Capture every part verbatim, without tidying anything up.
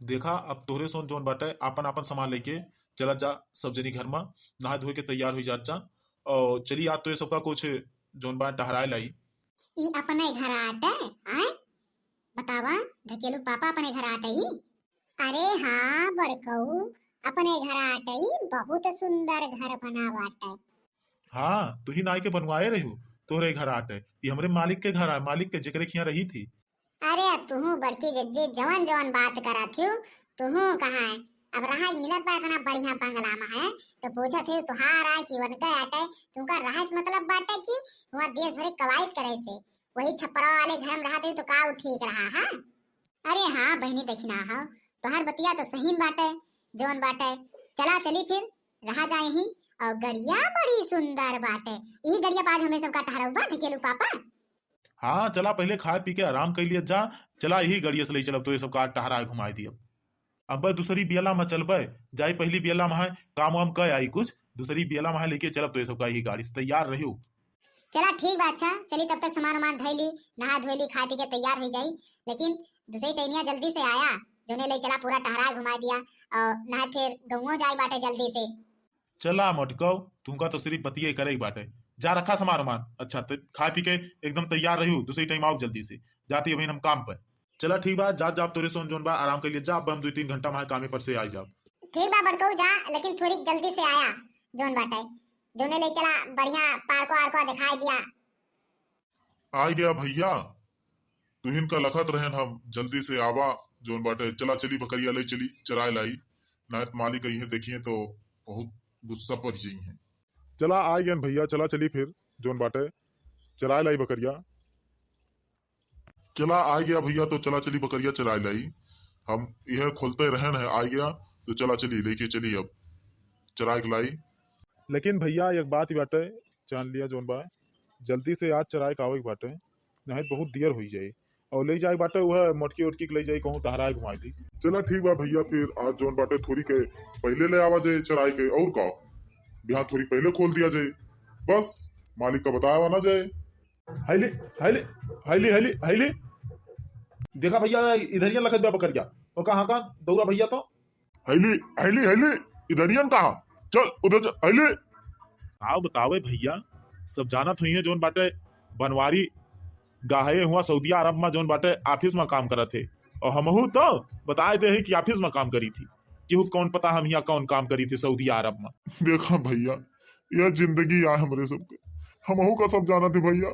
देखा, अब तोहरे सोन जौन बाटे, आपन आपन सामान लेके चलत जा, सब जनी घर में नहाए धोए के तैयार हुई जात जा। और चली, आज तो ये सबका कुछ जौन बा टहराए लाई। ई अपने घर आटे, आय? बतावा, ढकेलू पापा अपने घर आटे ही? अरे हाँ बड़कऊ, अपने घर आटे ही, बहुत सुंदर घर बना बाटे। हाँ, तू ही नाई के बनवाए रही हो, तोहरे घर आटे। ये हमरे मालिक के घर आ, मालिक के, जेकरे खिया रही थी। अरे, अब तुहू बड़की जज्जी जवन जवन बात करत हिउ, तुहू कहाँ है? अब रहाई मिलत बा इतना बढ़िया बंगला में है, तो पूछत हिउ तुहार आए कि उनके आटे, तुमका रहाई से मतलब बाटे कि हुआ देश भरे कवायद करे से, वही छपरा वाले घर में रहत हिउ तो का उ ठीक रहा है? अरे हाँ बहिनी, देखी ना हो, तुहार बतिया तो सही बाटे, जवन बाटे, चला चली फिर, रहा जाए ही। और गड़िया बड़ी सुंदर बाटे, यही गड़िया पर आज हमें सबका ठहराऊ बा, ढकेलू पापा। हाँ, चला पहले खाए पी के आराम कर लिया जा। चला यही गड़िया से ले चलब तो ये सबका टहराए घुमाए दियब। अब दूसरी बियला में चलबे, जाई पहली बियला में है, काम वाम कर आई कुछ, दूसरी बियला में है लेके चलब तो ये सबका यही गाड़ी से तैयार रहियो। चला ठीक बा, अच्छा चली तब तक सामान वामान धई ली, नहा धोई ली, खाए पी के तैयार हो जाई। लेकिन दूसरी टाइमिया जल्दी से आया, जोने ले चला पूरा टहराए घुमाए दिया, और नहा फिर गौवो जाए बाटे जल्दी से। चला मोटकऊ, तुमका तो सिर्फ बतिये करे के बाटे। जा रखा सामान वामान। अच्छा, त खाए पी के एकदम तैयार रहियो, दूसरी टाइम आओ जल्दी से। जाती अभी हम काम पे। चला ठीक बा, जा, जा, तोरे सोन जोन बा, आराम कर लिए जा। अब हम दो तीन घंटा वहाँ कामे पर से आ जाब। ठीक बा बड़कऊ, जा, लेकिन थोड़ी जल्दी से आया। जोन बाटे, जोने ले चला बढ़िया पार्को आर्को दिखाई दिया। आ गया भैया, तुहिन का लखत रहन हम, जल्दी से आवा। जोन बाटे, चला चली बकरिया ले चली चराए लाई, नायत मालिक आई है देखिए तो बहुत गुस्सा पर जाई है। चला आ गया भैया, चला चली फिर। जोन बाटे, चराए लाई बकरिया। चला आ गया भैया, तो चला चली बकरिया चराए लाई। हम यह खोलते रहन है, आ गया तो चला चली लेके चली अब चराए के लाई। लेकिन भैया एक बात ही बाटे, जान लिया जोन बा, जल्दी से आज चराए के आवे के बाटे, नहीं तो बहुत देर हो जाए। और ले जाए बाटे वह मोटकी उटकी के ले जाए कहूँ टहराए घुमाए दी। चला ठीक बा भैया, फिर आज जोन बाटे थोड़ी के पहले ले आवा जाए चराए के, और का बिहान थोड़ी पहले खोल दिया जाए, बस मालिक का बताया ना जाए। हैली, हैली, हैली, हैली, हैली। देखा भैया, इधरिया लखत बा बकरिया। ओका हाँ का दौरा भैया तो। हैली, हैली, हैली, इधरियन कहाँ? चल, उधर चल, हैली। का बतावे भैया, सब जानत होइहे जोन बाटे बनवारी गाहए हुआ सऊदिया अरब मा जोन बाटे office मा काम करत है। और हमहू तो बताए दे है कि office मा काम करी थी। केहू कौन पता हम हियाँ कौन काम करी थी सऊदिया अरब मा। देखा भैया, यह जिंदगी आए हमरे सबके। हमहू का सब जानत है भैया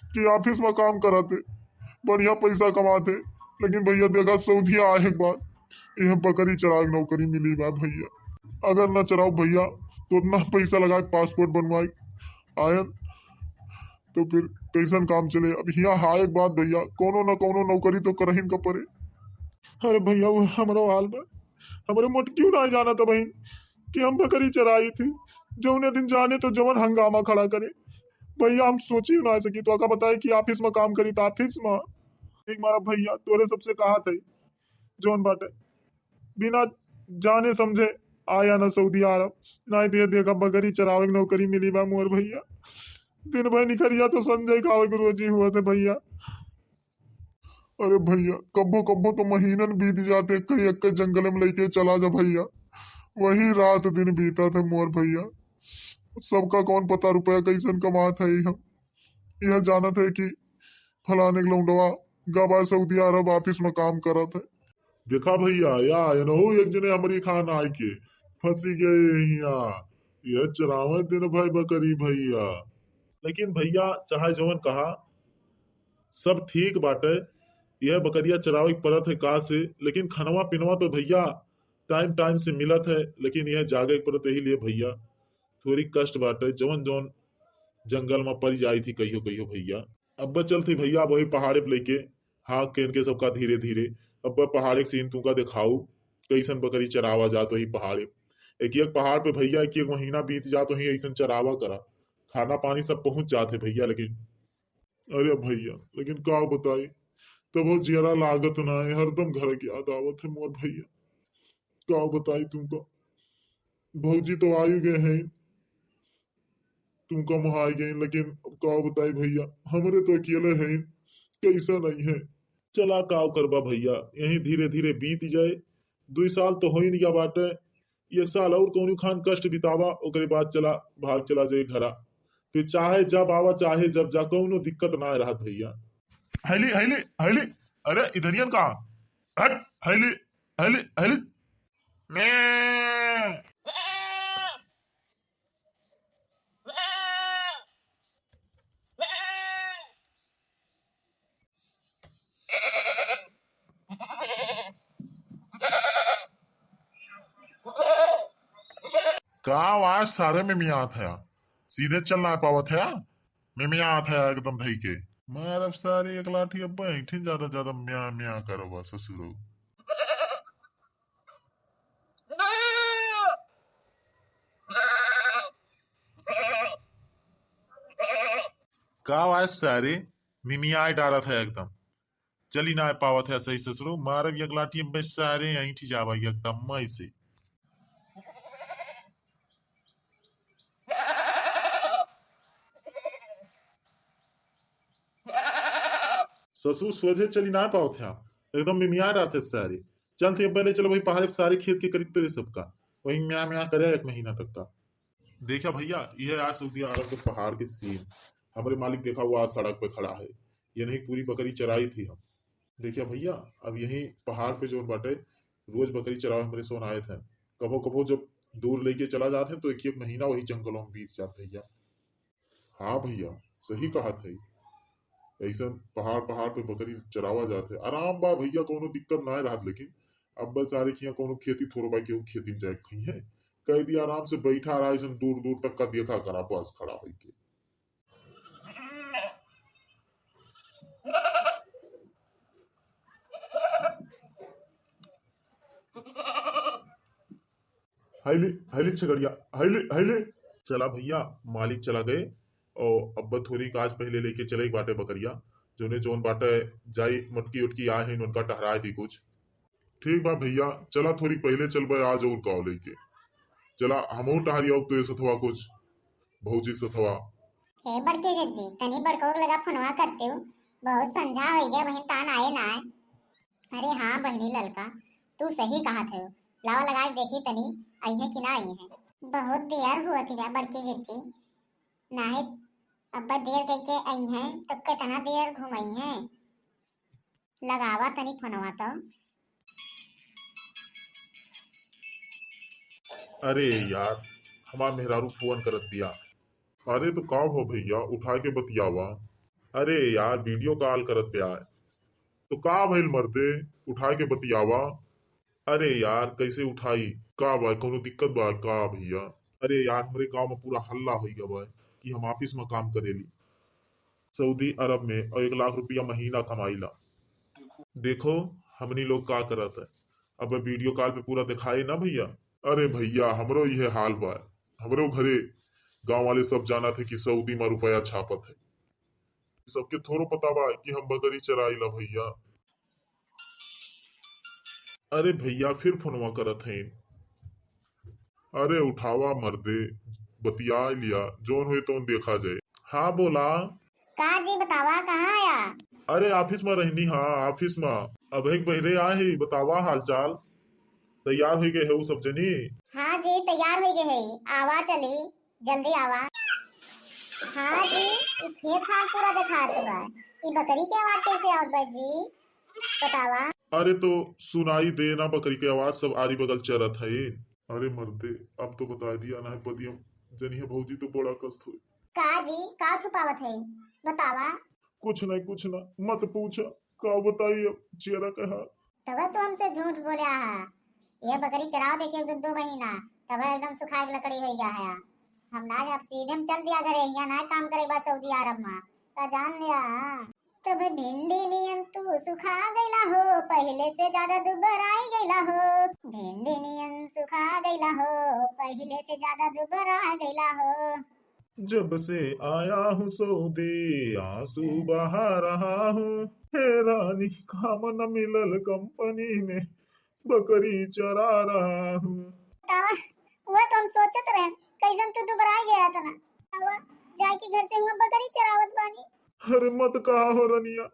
कि office मा काम करत है, बढ़िया पैसा कमात है, लेकिन भैया देखा सऊदिया आए एक बार यह बकरी चराए के नौकरी मिली बा भैया। अगर ना चराओ भैया तो उतना पैसा लगाए passport बनवाए आयन तो फिर कैसन काम चले? अब हियाँ हाँ एक बात भैया, कौनो ना कौनो नौकरी तो करहिन का पड़े। अरे भैया वो हमरो हाल बा, हमरे मोटकियो ना जाना था बहिन कि हम बकरी चराई थी, जौने दिन जाने तो जवन हंगामा खड़ा करे। भैया हम सोची ना सकी तो का बताए कि office मा काम करी था, office मा। एक बार भैया तोरे सबसे कहा था जोन बाटे बिना जाने समझे आया ना सऊदी अरब, नहीं तो ये देखा बकरी चरावे के नौकरी मिली बा मोर भैया। दिन भर निकरिया तो संजय खावे के रोजी हुआ थे भैया। अरे भैया कब्बो कब्बो तो महीनन बीत जाते, कई एक जंगल में लेके चला जा भैया, वही रात दिन बीता थे मोर भैया। सबका कौन पता रुपया कैसन कमात है हम, यह जानत है कि फलाने के लौंडवा गबा सऊदी अरब office में काम करत है। देखा भैया, या एनहु एक जने हमरी खान आए के फंसी गए हिया। यह चरावे दिन भर बकरी भैया। लेकिन भैया, चाहे जवन कहा, सब ठीक बाटे। यह बकरिया चरावे के पड़त है का से, लेकिन खनवा पिनवा तो भैया time time से मिलत है, लेकिन यह जागे के पड़त यही लिए भैया। थोड़ी कष्ट बाटे, जवन जवन जंगल में पड़ जाई थी कहियो कहियो भैया। अब चलती भैया वही पहाड़े पे लेके हाँक के इनके सबका धीरे धीरे। अब पहाड़े के scene तुमका देखाऊ, कैसन बकरी चरावा जात वही पहाड़े। एक एक पहाड़ पे भैया एक एक महीना बीत जात वही ऐसन चरावा करा, खाना पानी सब पहुँच जात है भैया। लेकिन अरे भैया, लेकिन का बताई, तब वो जियरा लागत ना है, हरदम घर की याद आवत है मोर भैया। का बताई तुमका, भौजी तो आयु गए हैं, तुमका वहाँ आ गए, लेकिन अब का बताई भैया, हमरे तो अकेले हैं, कैसा नहीं है। चला का करबा भैया, यही धीरे धीरे बीत जाए, दुई साल तो हो ही नहीं गया बाटे, एक साल और कौनो खान कष्ट बितावा, ओकरे बाद चला, भाग चला जाए घरा। फिर चाहे जब आवा, चाहे जब जा, कौनो दिक्कत ना रहत भैया। हैली, हैली, हैली, अरे इधरियन का? हट, हैली, हैली, हैली। मैं का आवाज सारे में मियात है, सीधे चल ना पावत है, में मियात है एकदम धई के। मारब सारे एक लाठी, अब बैठी ज्यादा ज्यादा म्या म्या करबा ससुरो। का आवाज सारे मिमियाए डारत है एकदम। चली ना पावत है सही ससुरो, मारब एक लाठी में सारे ऐंठी जावा एकदम मई से। ससुर सोझे चली ना पावत है, एकदम मिमिया डारत है सारे। चलते अब पहले चलो वही पहाड़े पे सारे खेत के करीब तेरे सबका, वही म्या म्या करे एक महीना तक का। देखा भैया, यह आज सऊदी अरब के पहाड़ के सीन। हमरे मालिक देखा हुआ आज सड़क पे खड़ा है, ये नहीं पूरी बकरी चराई थी हम। देखिया भैया, अब यही पहाड़ पे जोन बाटे, रोज बकरी चरावे हमरे सोन आए थे। कभो कभो जब दूर लेके चला जात है तो एक एक महीना वही जंगलों में बीत जात है भैया। हाँ भैया, सही कहत है। ऐसन पहाड़ पहाड़ पे बकरी चरावा जात है, आराम बा भैया, कौनो दिक्कत ना रहत। लेकिन अब बस सारे किया कौनो खेती थोड़ो बा, केहू खेती में जाए खई है, कह दिया आराम से बैठा रहा, ऐसन दूर दूर तक का देखा करा बस खड़ा होई के। हाइले, हाइले छगड़िया, हाइले, हाइले। चला भैया, मालिक चला गए और अब्बा थोड़ी काज पहले लेके चले एक बाटे बकरिया, जोने जोन बाटे जाई मटकी उटकी आए हैं, उनका टहराए दी कुछ। ठीक बा भैया, चला थोड़ी पहले चल बे आज और काव लेके। चला हमहू टहरी आउब तो ये सथवा कुछ, भौजी सथवा। ए बड़के जज्जी, तनी बड़को के लगा फोनवा करते हो, बहुत संझा हो गया, बहन तान आए ना आए। अरे हाँ बहिनी ललका, तू सही कहत हो। लावा लगाए देखी तनी, आई है कि ना आई है। बहुत देर हुआ थी बड़की जिज्जी, नाहे अब्बा देर कह के आई है तो कितना देर घुमाई है। लगावा तनी फोनवा तो। अरे यार, हमार मेहरारू फोन करत बिया। अरे तो का हो भैया, उठा के बतियावा। अरे यार, वीडियो कॉल करत बिया। तो का भइल मर्दे, उठा के बतियावा। अरे यार, कैसे उठाई? का बा, कौनो दिक्कत बा का भैया? अरे यार, हमरे गांव में पूरा हल्ला होइ गया बा कि हम ऑफिस में काम करेली सऊदी अरब में और एक लाख रुपया महीना कमाईला। देखो हमनी लोग का करत है, अब वीडियो कॉल पे पूरा दिखाए ना भैया। अरे भैया, हमरो इहे हाल बा, हमरो घरे गांव वाले सब जानत है कि सऊदी में रुपया छापत है। सबके थोड़ो पता बा कि हम बकरी चराईला भैया। अरे भैया, फिर फोनवा करत हैं। अरे उठावा मर्दे, बतिया लिया, जोन होए तोन देखा जाए। हाँ बोला। का जी बतावा, कहाँ आया? अरे ऑफिस में रहनी, हाँ ऑफिस में। अब एक बहिरे आए ही, बतावा हालचाल। तैयार हो गए है वो सब जनी? हाँ जी, तैयार हो गए है, आवा चली। जल्दी आवा। हाँ जी, ई खेत खार पूरा देखात बा। ई बकरी के आवाज कैसे आवत बा जी? बतावा। अरे तो सुनाई दे ना बकरी के आवाज, सब आरी बगल चरत है। अरे मर्दे, अब तो बता दिया ना है, बदिया जनी है भौजी तो बड़ा कष्ट होई। का जी, का छुपावत है? बतावा। कुछ नहीं, कुछ ना, मत पूछ। का बताई अब चेहरा के हाल। तब तो हमसे झूठ बोले आहा। ये बकरी चराव देखिए दो, दो महीना, तब एकदम सुखाए के लकड़ी हो गया है। हम ना, अब सीधे हम चल दिया घरे, यहाँ ना काम करे बा सऊदी अरब में, का जान लिया। तब भिंडी नियन तू सुखा गईला हो, पहले से ज्यादा दुबराई गईला हो। भिंडी नियन सुखा गईला हो, पहले से ज्यादा दुबरा गईला हो। जब से आया हूँ सऊदी, आंसू बहा रहा हूँ। हे रानी, काम न मिलल कंपनी में, बकरी चरा रहा हूँ। बतावा, वो तो हम सोचत रहे, कैसन तू दुबराई गया था ना। आवा, जाए के घर से हुआ बकरी चरावत बानी। अरे मत कहा हो रनिया,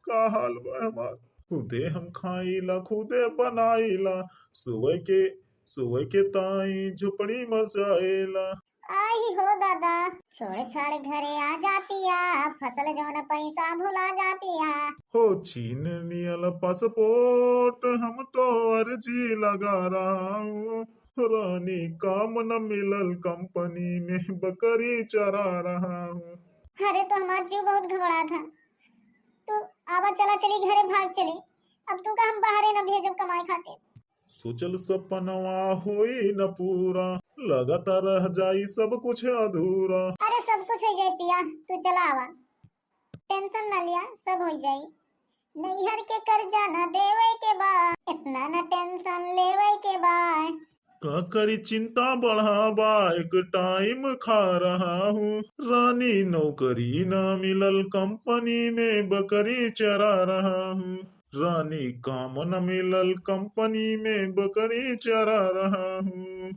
का हाल बा हमार। खुदे हम खाइला, खुदे बनाइला, सोए के, सोए के ताई झोपड़ी मचाइला। आई हो दादा, छोड़ छाड़ घरे आ जा पिया, फसल जौन पैसा भुला जा पिया। हो छीन लियल पासपोर्ट, हम तो अर्जी लगा रहा हूँ। रानी काम न मिलल कंपनी में, बकरी चरा रहा हूँ। अरे तो हमार जीव बहुत घबरा था। तू आवा, चला चली घरे, भाग चली। अब तू का हम बाहरे न भेजब कमाए खातिर। सोचल सपनवा होई न पूरा, लगता रह जाई सब कुछ अधूरा। अरे सब कुछ हो जाई पिया, तू चला आवा, टेंशन ना लिया, सब हो जाई। नैहर के कर्जा ना देवे के बा, इतना ना टेंशन लेवे के बा। का करी चिंता बढ़ा बा, एक टाइम खा रहा हूँ। रानी नौकरी ना मिलल कंपनी में, बकरी चरा रहा हूँ। रानी काम न मिलल कंपनी में, बकरी चरा रहा हूँ।